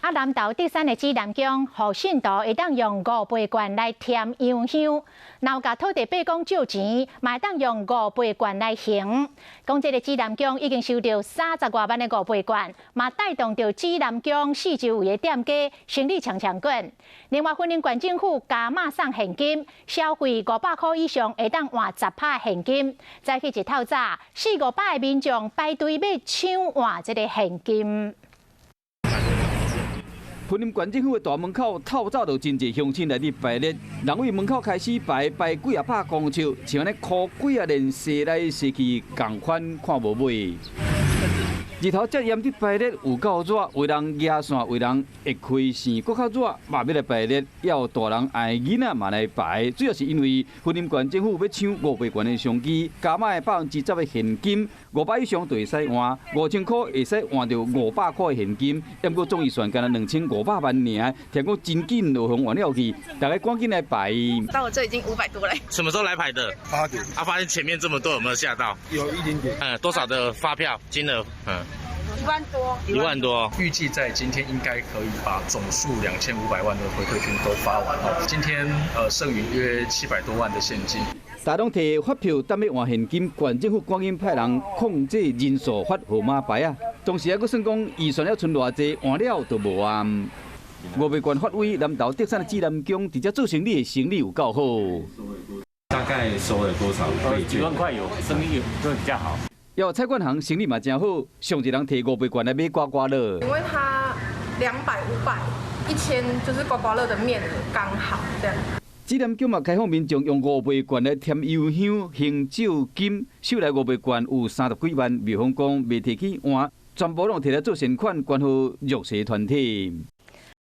啊，南投竹山的紫南宮，予信徒會當用五倍券來添油香；若有共土地伯公借錢，嘛會當用五倍券來還。講這个紫南宮已經收著三十外萬的五倍券，嘛帶動著紫南宮四周圍的店家生意強強滾。另外，雲林縣政府加碼送現金，消費500箍以上會當換10趴現金。早起一透早，四五百个民眾排隊欲搶換這个現金。雲林縣政府的大門口透早就真濟鄉親來佇排列，人對門口開始排排幾仔百公尺，像按呢箍幾仔連踅來踅去，仝款看無尾。日頭遮炎佇排列有夠熱，有人舉傘，有人會開扇，閣較熱，嘛欲來排列，也有大人愛囡仔嘛來排。主要是因為雲林縣政府欲搶五倍券的商機，加碼10%的現金，500以上就會使換，5000箍會使換著500箍的現金。毋過總預算干焦2500萬爾，聽講真緊就予換了去，大家趕緊來排。到我這已經500多了。什麼時候來排的？8點。啊，發現前面這麼多，有沒有嚇到？有一點點。嗯，多少的發票金額？嗯。1萬多。1萬多。預計在今天應該可以把總數2500萬的回饋券都發完。今天剩餘約700多萬的現金。大攏提發票等欲換現金，縣政府趕緊派人控制人數發號碼牌啊！同時還閣算講預算了賰偌濟，換了就無啊。五倍券發威，南投竹山的紫南宮，佇遮做生意的生意有夠好。大概收了多少？幾萬塊有，生意都比較好。有菜館行生意嘛真好，上一人提五倍券來買刮刮樂。因為他200、500、1000，就是刮刮樂的面額剛好這樣。紫南宮嘛開放民眾用五倍券來添油香、還借金，收來五倍券有30幾萬，廟方講袂提去換，全部攏提來做善款，捐予弱勢團體。